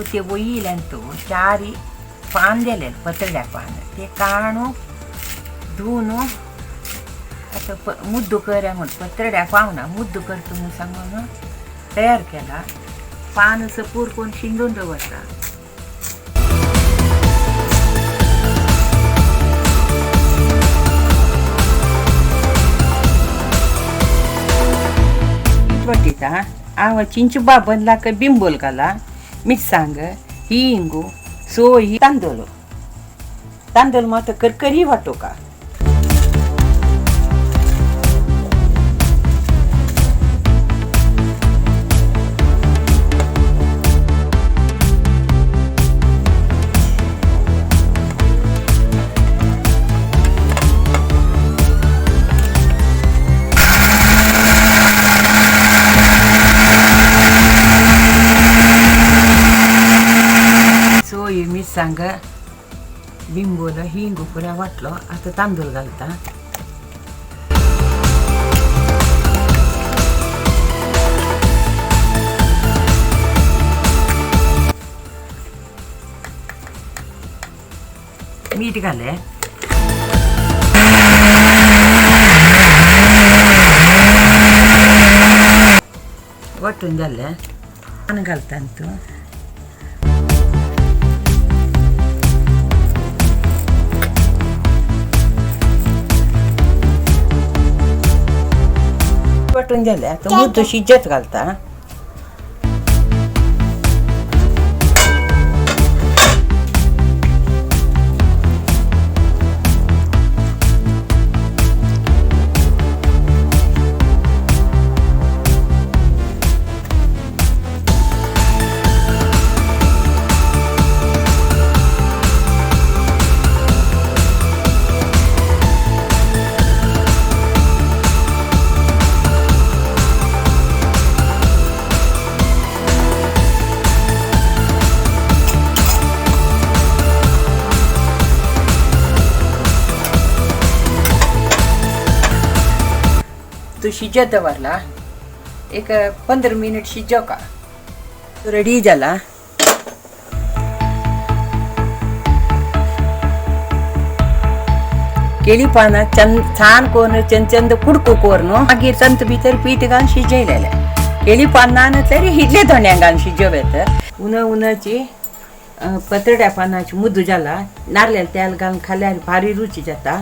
ते वयल्यान तो चारी पान दिले पतरड्या पान ते काणू धुवन आतां मुद्दो करया म्हण पत्रड्या पावना मुद्दो करता म्हूण सांगून तयार केला. पान असं पूर करून शिंदून दवरता. वाटिता हांव चिंचबा बनला काय बिंबोल घाला, मिरसांग, हिंग, सोय, तांदूळ. तांदूळ मात करकरी वाटोवका. सोय, मिरसांग, बिंबोल, हिंग पुऱ्या वाटलो. आता तांदूळ घालता. मीठ घाले. वाटून जालें. पान घालता तूं. वाटून जालें. आतां मुद्दो शिजत घालता. तो शिजत दवरला एक 15 मिनिट शिजो का रेडी जाला. केळी पानां छान करून चंद चंद कुडको करून मागीर तांत भितर पीठ घालून शिजयलेलें. केळी पानां तरी इडले धोण्यांक घालून शिजोवं येता. उन उनाची पतरड्या पानाची मुद्दो जाला. नारयल तेल घालून खाल्यार भारी रुची जाता.